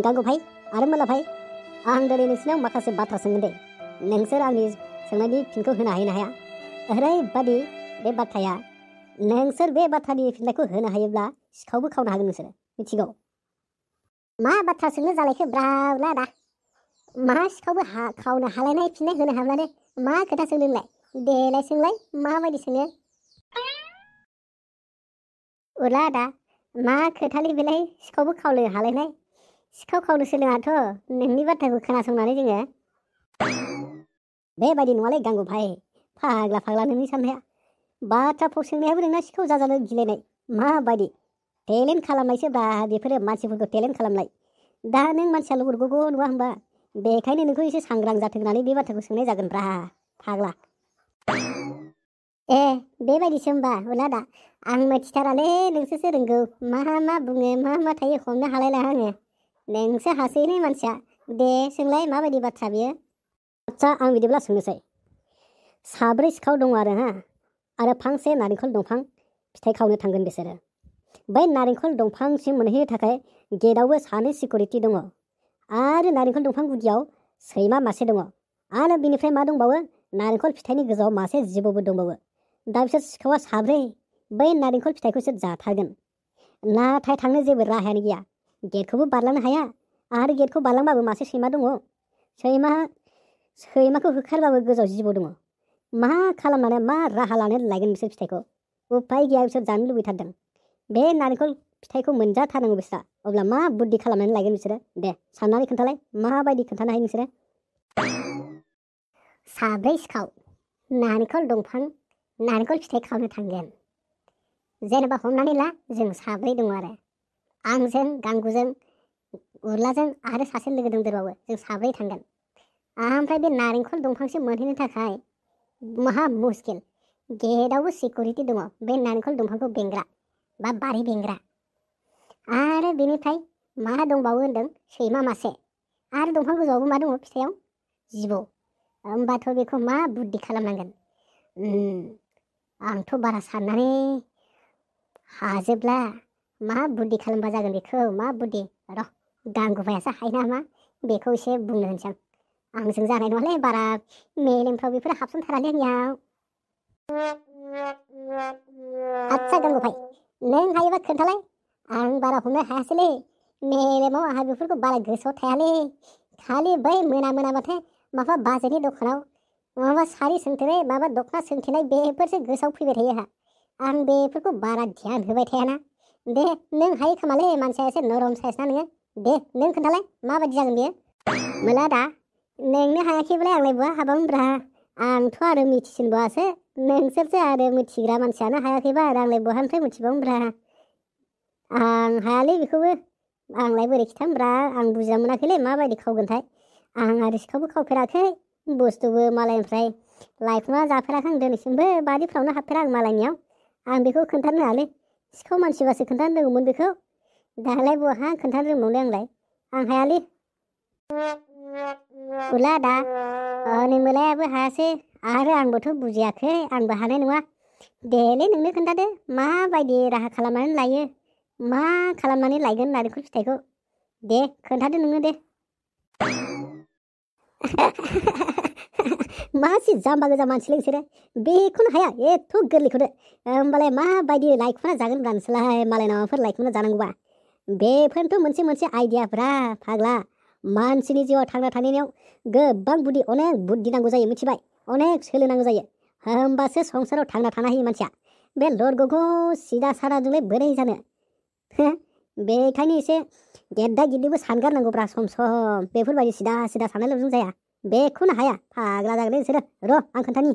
गांगु भाई आरो मोला भाई आं दिनै नोंसोरनाव माखासे बाथ्रा सोंगोन दे नोंसोर आंनि सोंनायनि फिनखौ होनो हायो ना हाया ओरैबादि बे बाथ्राया नोंसोर बे बाथ्रानि फिननायखौ होनो हायोब्ला सिखावबो खावनो हागोन नोंसोर मिथिगौ मा बाथ्रा सोंनो जालायखो ब्रावला दा मा सिखावबो खावनो हालायनाय फिननाय होनो हाब्लानो मा खोथा सोंदोंलाय देलाय सोंलाय माबायदि सोङो उला दा मा खोथालै बेलाय सिखावबो खावनो हालायनाय सिखाव खावनो सोलोङाथ' नोंनि बाथ्राखौ खोनासंनानै जोङो बेबायदि नङालै गांगु भाई फाग्ला नोंनि साननाया बाथ्रा फाव सोंनायाबो नोंना सिखाव जाजानो गिलायनाय माबायदि टेलेन्ट खालामनायसो बा बेफोरो मानसिफोरखौ टेलेन्ट खालामनाय दा नों मानसिया लुबुरगौ नङा होनबा बेखायनो नोंखौ एसे सांग्रां जाथों होननानै बे बाथ्राखौ सोंनाय जागोन ब्रा फाग्ला ए बेबायदिसो होनबा उला दा आं मिथिथारालै नोंसोरसो रोंगौ मा बुङो मा थायो हमनो हालायलाङा आङो नोंसो हासैनाय मानसिया दे सोंलाय माबायदि बाथ्रा बियो आच्छा आं बिदिब्ला सोंनोसै साब्रै सिखाव दङ आरो फांसे नारेंखल दंफां फिथाइ खावनो थांगोन बिसोरो बै नारेंखल दंफांसिम मोनहैनो थाखाय गेटआवबो सानै सिकिउरिटि दङ आरो नारेंखल दंफां गुदियाव सैमा मासे दङ आरो बिनिफ्राय मा दंबावो नारेंखल फिथाइनि गोजौआव मासे जिबौबो दंबावो दा बिसोर सिखावा साब्रै बै नारेंखल फिथाइखौसो जाथारगोन नाथाय थांनो जेबो राहायानो गैया गेटखौबो बारलांनो हाया आरो गेटखौ बारलांबाबो मासे सैमा दङ सैमाखौ होखारबाबो गोजौआव जिबौ दङ मा खालामनानै मा राहा लानो लायगोन बिसोर फिथाइखौ उपाय गैया बिसोर जानो लुबैथारदों बे नारेंखल फिथाइखौ मोनजाथारनांगौ बिस्रा अब्ला मा बुद्धि खालामनानै लायगोन बिसोरो दे साननानै खोन्थालाय माबायदि खोन्थानो हायो नोंसोरो साब्रै सिखाव नारेंखल दंफां नारेंखल फिथाइ खावनो थांगोन जेनेबा हमनानै ला जों साब्रै दङ आरो आंजों गांगुजों उरलाजों आरो सासे लोगो दंदेरबावो जों साब्रै थांगोन ओमफ्राय बे नारेंखल दंफांसिम मोनहैनो थाखाय महा मुस्किल गेटआवबो सिकिउरिटि दङ बे नारेंखल दंफांखौ बेंग्रा बा बारि बेंग्रा आरो बेनिफ्राय मा दंबावो होनदों सैमा मासे आरो दंफां गोजौआवबो मा दङ फिथाइयाव जिबौ होमबाथ' बेखौ मा बुद्धि खालामनांगोन आंथ' बारा साननानै हाजोबला मा बुद्धि खालामबा जागोन बेखौ मा बुद्धि र' गांगुबायासो हायो नामा बेखौ एसे बुंनो होनसां आंजों जानाय नङालै बारा मेलेमफ्राव बेफोर हाबसनथारालै आंनियाव आच्छा गांगु भाई नों हायोबा खोन्थालाय आं बारा हमनो हायासैलै मेलेमाव आंहा बेफोरखौ बारा गोसोआव थायालै खालि बै मोनाबाथाय माबा बाजैनि दखानाव माबा सारि सोंथेनाय माबा दख'ना सोंथेनाय बेफोरसो गोसोआव फैबाय थायो आं बेफोरखौ बारा ध्यान होबाय थायाना दे नों हायो खोमालै मानसिया एसे नरम साइस ना नोङो दे नों खोन्थालाय माबायदि जागोन बेयो मोला दा नोंनो हायाखैब्ला आंलाय बहा हाबावनोब्रा आंथ' आरो मिथिसिनबावासो नोंसोरसो आरो मिथिग्रा मानसियानो हायाखैबा आरो आंलाय बहानिफ्राय मिथिबावनोब्रा आं हायालै बेखौबो आंलाय बोरै खिथानोब्रा आं बुजिना मोनाखैलै माबायदि खावगोनथाय आं आरो सिखावबो खावफेराखै बुस्थुबो मालायनिफ्राय लायखुमा जाफेराखै आं दिनैसिमबो बारिफ्रावनो हाबफेरा आं मालायनियाव आं बेखौ खोन्थानो हायालै सिखाव मानसिबासो खोन्थानो रोंगौमोन बेखौ दालाय बहा खोन्थानो रोंबावलै आंलाय आं हायालै उला दा नै मोलायाबो हायासै आरो आंबोथ' बुजियाखै आंबो हानाय नङा देलै नोंनो खोन्थादो माबायदि राहा खालामनानै लायो मा खालामनानै लायगोन नारेंखल फिथाइखौ दे खोन्थादो नोंनो दे मासि जाम्बा गोजा मानसिलै नोंसोरो बेखौनो हाया एथ' गोरलैखौनो होमबालाय माबायदि लायखुना जागोन ब्रा नोंसोरलाय मालायनाव माबाफोर लायखुना जानांगौबा बेफोरनोथ' मोनसे आइडियाफ्रा फाग्ला मानसिनि जिउआव थांना थानायाव गोबां अनेक बुद्धि नांगौ जायो मिथिबाय अनेक सोलोंनांगौ जायो होमबासो संसाराव थांना थानो हायो मानसिया बे लरग'खौ सिदा सादाजोंलाय बोरै जानो बेखायनो एसे गेद्दा गिद्दिबो सानगारनांगौब्रा सम बेफोरबायदि सिदा साननायल'जों जाया बेखौनो हाया फाग्ला जागोन नोंसोरो र' आं खोन्थानि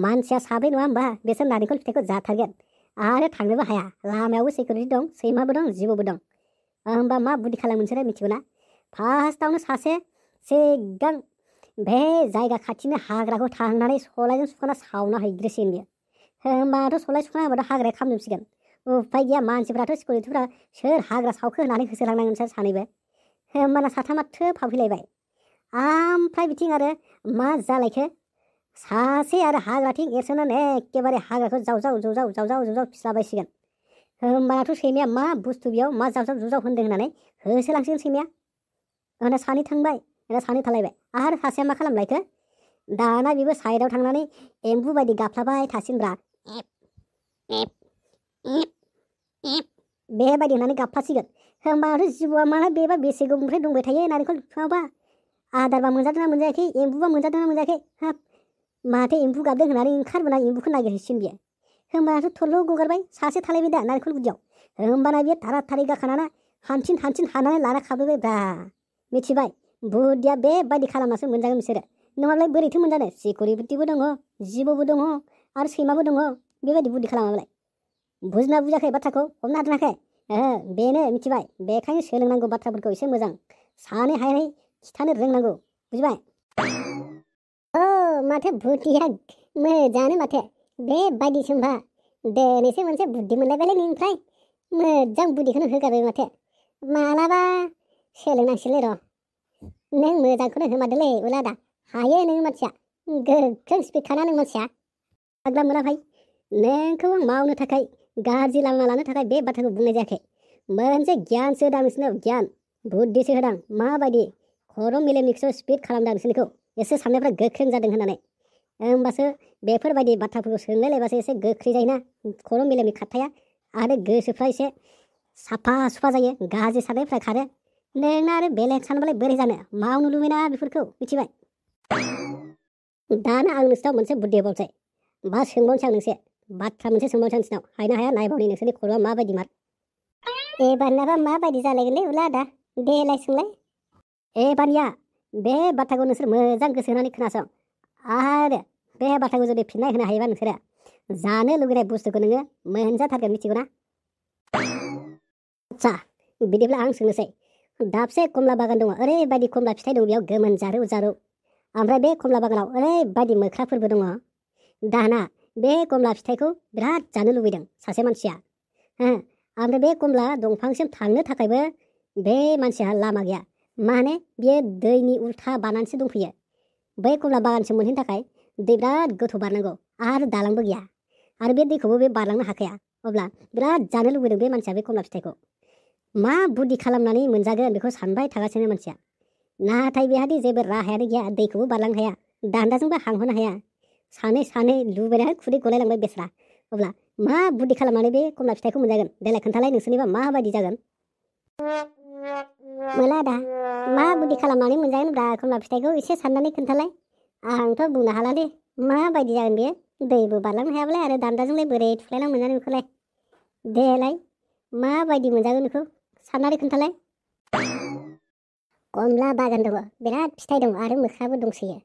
मानसिया साब्रै नङा होमबा बिसोर नारेंखल फिथाइखौ जाथारगोन आरो थांनोबो हाया लामायावबो सिकिउरिटि दं सैमाबो दं जिबौबो दं होमबा मा बुद्धि खालामो नोंसोरो मिथिगौ ना फार्स्टआवनो सासे सिगां बे जायगा खाथिनि हाग्राखौ थांनानै सलायजों सुखाना सावना हैग्रोसिगोन बियो होमबाथ' सलाय सुखाना होबाथ' हाग्राया खामजोबसिगोन उफाय गैया मानसिफ्राथ' सिकिउरिटिफ्रा सोर हाग्रा सावखो होननानै होसोलांनांगोन नोंसोर सानैबो होमबाना साथामा थोब फावफैलायबाय ओमफ्राय बिथिं आरो मा जालायखो सासे आरो हाग्राथिं एरसोनानै एखेबारे हाग्राखौ जावजाव फिस्लाबायसिगोन होमबानाथ' सैमाया मा बुस्थु बेयाव मा जावजाव जुजाव होन्दों होननानै होसोलांसिगोन सैमाया। होना सानै थांबाय, होना सानै थालायबाय, आरो सासेया मा खालामलायखो दाना बेबो साइडआव थांनानै एम्बु बायदि गाबफ्लाबाय थासिनब्रा। बेबायदि होननानै गाबफासिगोन। होमबाथ' जिबौआ माला बेबा बेसे गोबावनिफ्राय दंबाय थायो नारेंखल बिफाङावबा। आदारबा मोनजादोंना मोनजायाखै, एम्बुबा मोनजादोंना मोनजायाखै, हाब माथो एम्बु गाबदों होननानै ओंखारबोना एम्बुखौ नागिरहैसिगोन बियो। होमबाथ' थरल' गगारबाय, सासे थालायबाय दा नारेंखल गुदियाव। होमबाना बियो थारा गाखोनानै हानथिन हाननानै लाना खारबोबाय ब्रा। मिथिबाय, बुद्धिया बेबायदि खालामनासो मोनजागोन बिसोरो। नङाब्लालाय बोरैथो मोनजानो? सिखुरि बुद्धिबो दङ, जिबौबो दङ, आरो सैमाबो दङ। बेबायदि बुद्धि खालामाबालाय। बुजिना बुजियाखै बाथ्राखौ? हमनो हादोंनाखै? बेनो मिथिबाय। बेखायनो सोलोंनांगौ बाथ्राफोरखौ एसे मोजां सानै हायै खिथानो रोंनांगौ। बुजिबाय? माथो बुद्धिया मोजाङानो माथो। बेबायदिसो होमबा। दिनैसो मोनसे बुद्धि मोनलायबायलै नोंनिफ्राय। मोजां बुद्धिखौनो होगारबाय माथो। मालाबा सोलोंनांसिगोनलै र'। नों मोजांखौनो होमारदोलै उलादा। हायो नों मानसिया। गोख्रों स्पिडखाना नों मानसिया। फाग्ला मोना भाई, नोंखौ आं मावनो थाखाय गाज्रि लामा लानो थाखाय बे बाथ्राखौ बुंनाय जायाखै। मोनसे गियानसो होदां नोंसोरनाव, गियान बुद्धिसो होदां। माबायदि खर' मेलेमनिखौसो स्पिड खालामदां नोंसोरनिखौ, एसे साननायफ्रा गोख्रों जादों होननानै। होमबासो बेफोरबायदि बाथ्राफोरखौ सोंलायलायबासो एसे गोख्रै जायोना खर' मेलेमनि खारथाया, आरो गोसोफ्रा एसे साफा सुफा जायो, गाज्रि साननायफ्रा खारो। नोंना आरो बेलेग सानबालाय बोरै जानो? मावनो लुबैना बेफोरखौ। मिथिबाय? दाना आं नोंसोरनाव मोनसे बुद्धि होबावनोसै। बा सोंबावनोसै आं नोंसे बाथ्रा मोनसे सोंबावनोसै नोंसोरनाव। हायो ना हाया नायबावनि नोंसोरनि खर'आ माबायदि मार। एबारनाबा माबायदि जालायगोनलै उलादा? देलाय सोंलाय। एबारनिया बे बाथ्राखौ नोंसोर मोजां गोसो होनानै खोनासं। आरो बे बाथ्राखौ जुदि फिननाय होनो हायोबा नोंसोरो जानो लुगैनाय बुस्थुखौ नोङो मोनजाथारगोन। मिथिगौ ना? आदसा बिदिब्ला आं सोंनोसै। दाबसे कमला बागान दङ, ओरैबायदि कमला फिथाइ दङ बेयाव गोमोन जारौ जारौ। ओमफ्राय बे कमला बागानाव ओरैबायदि मोख्राफोरबो दङ। दाना बे कमला फिथाइखौ बिराद जानो लुबैदों सासे मानसिया। ओमफ्राय बे कमला दंफांसिम थांनो थाखायबो बे मानसिया लामा गैया। माने बियो दैनि उल्था बारनानैसो दंफैयो। बै कमला बागानसिम मोनहैनो थाखाय दै बिराद गोथौ बारनांगौ, आरो दालांबो गैया, आरो बे दैखौबो बे बारलांनो हाखाया। अब्ला बिराद जानो लुबैदों बे मानसिया बे कमला फिथाइखौ। मा बुद्धि खालामनानै मोनजागोन बेखौ सानबाय थागासिनो मानसिया। नाथाय बेहादि जेबो राहायानो गैया, दैखौबो बारलांनो हाया, दान्दाजोंबो हांहोनो हाया। सानै लुबैनानै खुदै गलायलांबाय बेस्रा। अब्ला मा बुद्धि खालामनानै बे कमला फिथाइखौ मोनजागोन? देलाय खोन्थालाय नोंसोरनिबा माबायदि जागोन? मोलादा मा बुद्धि खालामनानै मोनजागोन ब्रा कमला फिथाइखौ? एसे साननानै खोन्थालाय। आंथ' बुंनो हालादे माबायदि जागोन बेयो। दैबो बारलांनो हायाब्लाय आरो दान्दाजोंलाय बोरै थुलायना मोनजानो बेखौलाय? देलाय माबायदि मोनजागोन बेखौ साननानै खोन्थालाय। कमला बागान दङ, बिराद फिथाइ दं, आरो मोख्राबो दंसोयो,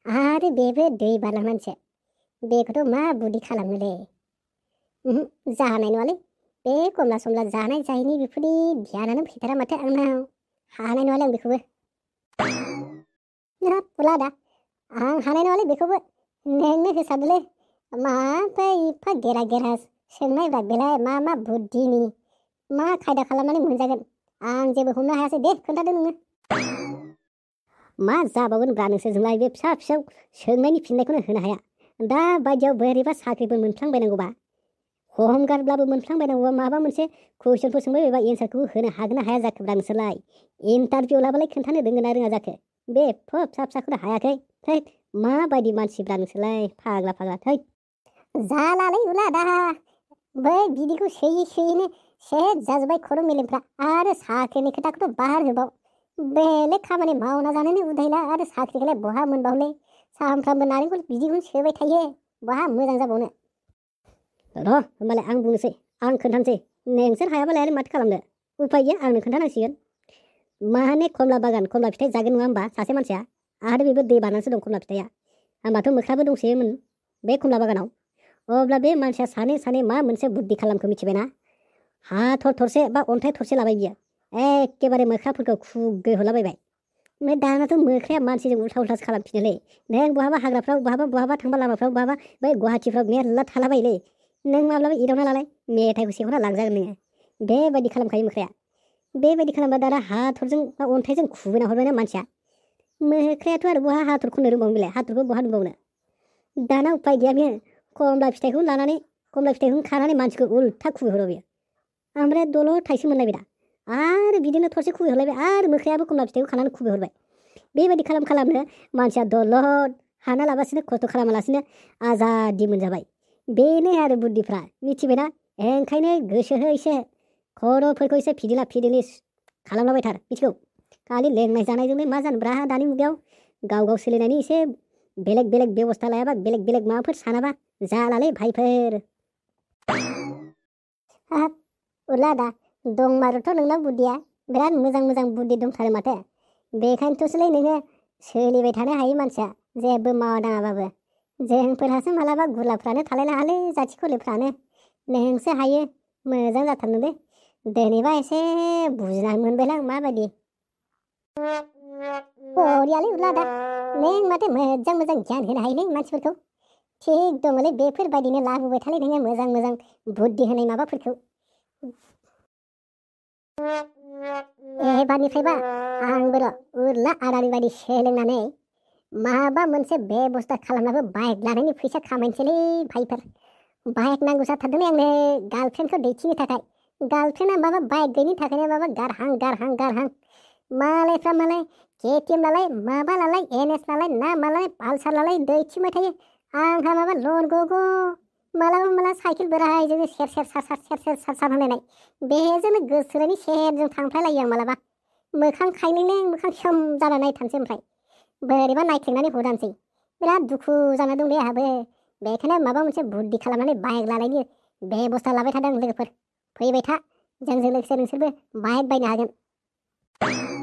आरो बेबो दै बारलांनानैसो। बेखौथ' मा बुद्धि खालामनोलै? जानाय नङालै। बे कमला समला जानाय जायैनि बेफोरनि ध्यानानो फैथारा माथो आंनाव। हानाय नङालै आं बेखौबो। पुलादा आं हानाय नङालै बेखौबो। नोंनो होसाबदोलै। माथो एफा गेरा गेरा सोंनायब्रा बेलाय मा बुद्धिनि मा खायदा खालामनानै मोनजागोन? आं जेबो हमनो हायासै। दे खोन्थादो नोङो। मा जाबावगोनब्रा नोंसोरजोंलाय बे फिसा फिसौ सोंनायनि फिननायखौनो होनो हाया। दा बायदियाव बोरैबा साख्रिफोर मोनफ्लांबायनांगौबा, हमगारब्लाबो मोनफ्लांबायनांगौबा, माबा मोनसे कुइसनफोर सोंबाय बायबा एन्सारखौ होनो हागोन ना हाया जाखोब्रा नोंसोरलाय? इन्टारभिउ लाबालाय खोन्थानो रोंगोन ना रोङा जाखो? बे फिसा फिसाखौनो हायाखै। थै माबायदि मानसिब्रा नोंसोरलाय? फाग्ला थै। जालालै उलादा, बै बिदिखौ सोयैनो सेस जाजोब्बाय खर' मेलेमफ्रा। आरो साख्रिनि खोथाखौथ' बाहार होबाव। बेलेग खामानि मावना जानोनो उदायला, आरो साख्रिखौलाय बहा मोनबावलै? सानफ्रामबो नारेंखल बिदिखौनो सोबाय थायो, बहा मोजां जाबावनो? र' होमबालाय आं बुंनोसै, आं खोन्थानोसै। नोंसोर हायाबालाय आरो माथो खालामनो? उफाय गैया, आंनो खोन्थानांसिगोन। माने कमला बागान, कमला फिथाइ जागोन नङा होमबा सासे मानसिया, आरो बेबो दै बारनानैसो दं कमला फिथाइया। होमबाथ' मोख्राबो दंसोयोमोन बे कमला बागानाव। अब्ला बे मानसिया सानै मा मोनसे बुद्धि खालामखो मिथिबायना? हाथर थरसे बा अन्थाइ थरसे लाबाय बियो। एखेबारे मोख्राफोरखौ खुगैहरलाबायबाय। ओमफ्राय दानाथ' मोख्राया मानसिजों उल्था उल्थासो खालामफिनोलै। नों बहाबा हाग्राफ्राव बहाबा थांबा लामाफ्राव बहाबा बै गुवाहाटिफ्राव मेरला थालाबायोलै। नों माब्लाबा एदावना लालाय, मेथाइखौ सेखना लांजागोन नोङो। बेबायदि खालामखायो मोख्राया। बेबायदि खालामबा दाना हाथरजों बा अन्थाइजों खुबैना हरबायना मानसिया। मोख्रायाथ' आरो बहा हाथर खननो रोंबावनो बेलाय, हाथरखौ बहा नुबावनो? दाना उपाय गैया बेयो। कमला फिथाइखौनो खानानै मानसिखौ उल्था खुबैहरो बियो। ओमफ्राय दलर थाइसे मोनलायबाय दा आरो बिदिनो थरसे खुबैहरलायबाय आरो मोख्रायाबो खमला फिथाइखौ खानानै खुबैहरबाय बेबायदि खालामनो मानसिया दलद हाना लाबासिनो खस्थ' खालामालासिनो आजादि मोनजाबाय बेनो आरो बुद्धिफ्रा मिथिबायना ओंखायनो गोसो हो एसे खर'फोरखौ एसे फिदिला खालामलाबाय थार मिथिगौ खालि लोंनाय जानायजोंनो मा जानोब्रा दानि मुगायाव गाव सोलिनायनि एसे बेलेग बेबस्था लायाबा बेलेग माबाफोर सानाबा जालालै भाइफोर हाब उरलादा दंमारोथ' नोंनाव बुद्धिया बिराद मोजां बुद्धि दंथारो माथो बेखायनोथ'सोलै नोङो सोलिबाय थानो हायो मानसिया जेबो मावा दाङाबाबो जोंफोरहासो मालाबा गुरलाफ्रानो थालायलाङालै जाथि खलिफ्रानो नोंसो हायो मोजां जाथारनो दे दिनैबा एसे बुजिनानै मोनबायलां माबायदि बरियालै उरलादा नों माथो मोजां गियान होनो हायोलै मानसिफोरखौ थिग दङलै बेफोरबायदिनो लाबोबाय थालै नोङो मोजां बुद्धि होनाय माबाफोरखौ एबारनिफ्रायबा आंबो उरला आदानि बायदि सोलोंनानै माबा मोनसे बेबस्था खालामनाबो बाइक लानायनि फैसा खामायनोसैलै भाइफोर बाइक नांगौ जाथारदोंलै आंनो गार्लफ्रेन्डखौ दैथिनो थाखाय गार्लफ्रेन्डआ माबा बाइक गैयिनि थाखायनो माबा गारहां मालायफ्रा मालाय केटिएम लालाय माबा लालाय एनएस लालाय ना मालाय पालसार लालाय दैथिबाय थायो आंहा माबा लन गगो मालाबा साइकेल बोरायजोंनो सेर सार होलायनाय बेजोंनो गोसोनि सेरजों थांफ्लायलायो आं मालाबा मोखां खायलेंलें मोखां सोम जाना नायथारनोसै ओमफ्राय बोरैबा नायथेंनानै हरदानसै बिराद दुखु जाना दं दे आंहाबो बेखायनो माबा मोनसे बुद्धि खालामनानै बाइक लानायनि बेबस्था लाबाय थादों लोगोफोर फैबाय था जोंजों लोगोसे नोंसोरबो बाइक बायनो हागोन